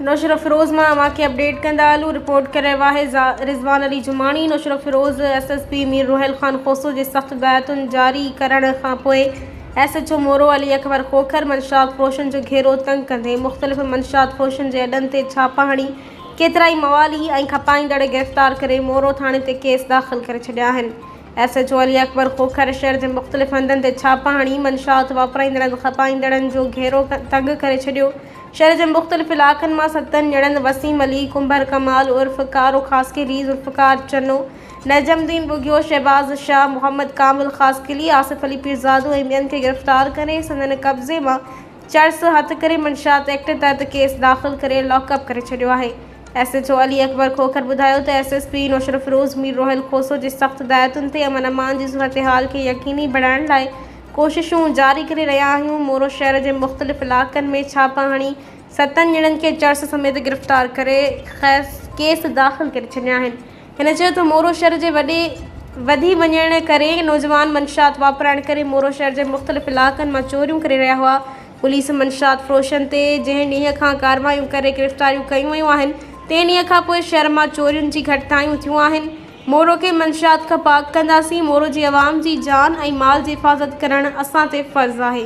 نوشهروفيروز مان اوهان کي اپڊيٽ ڪندا هلون رپورٽ ڪري رهيو آهي Rizwan Ali Jamani Naushahro Feroze S S P Mir Rohail Khan Khoso جي سخت هدايتن جاري ڪرڻ کانپوء S H O Moro Ali Akbar Khokhar منشيات فروشن جو گهيرو تنگ ڪندي مختلف منشيات فروشن جي اڏن تي ڇاپا هڻي ڪيترائي موالي ۽ کپائيندڙ گرفتار ڪري مورو ٿاڻي تي ڪيس داخل ڪري ڇڏيا آهن S H O Ali Akbar Khokhar شهر جي مختلف هنڌن تي ڇاپا هڻي منشيات واپرائيندڙن کپائيندڙن جو گهيرو تنگ ڪري ڇڏيو شهر جي مختلف علائقن مان ستن ڄڻن وسيم علي، ڪنڀر ڪمال عرف ڪارو خاصخيلي، ذوالفقار چنو، نجم الدين ٻگهيو، شهباز شاهه، محمد ڪامل خاصخيلي، آصف علي پيرزادو ۽ ٻين کي گرفتار ڪري سندن قبضي مان چرس هٿ ڪري منشيات ايڪٽ تحت ڪيس داخل ڪري لاڪ اپ ڪري ڇڏيو آهي. S H O Ali Akbar Khokhar ٻڌايو ته S S P Naushahro Feroze Mir Rohail Khoso جي سخت هدايتن تي امن امان جي صورتحال کي يقيني بڻائڻ لاء ڪوششون جاري ڪري رهيا آهيون، مورو شهر جي مختلف علائقن ۾ ڇاپا هڻي ستن ڄڻن کي چرس سميت گرفتار ڪري ڪيس داخل ڪري ڇڏيا آهن. هن چيو ته مورو شهر جي وڏي وڌي وڃڻ ڪري نوجوان منشيات واپرائڻ ڪري مورو شهر جي مختلف علائقن مان چوريون ڪري رهيا هئا، پوليس منشيات فروشن تي جنهن ڏينهن کان ڪارروايون ڪري گرفتاريون ڪيون ويون آهن تنهن ڏينهن کانپوء شهر مان چورين جي گهٽتايون ٿيون آهن. مورو کي منشيات کان پاڪ ڪنداسين، مورو جي عوام جي جان ۽ مال جي حفاظت ڪرڻ اسان تي فرض آهي.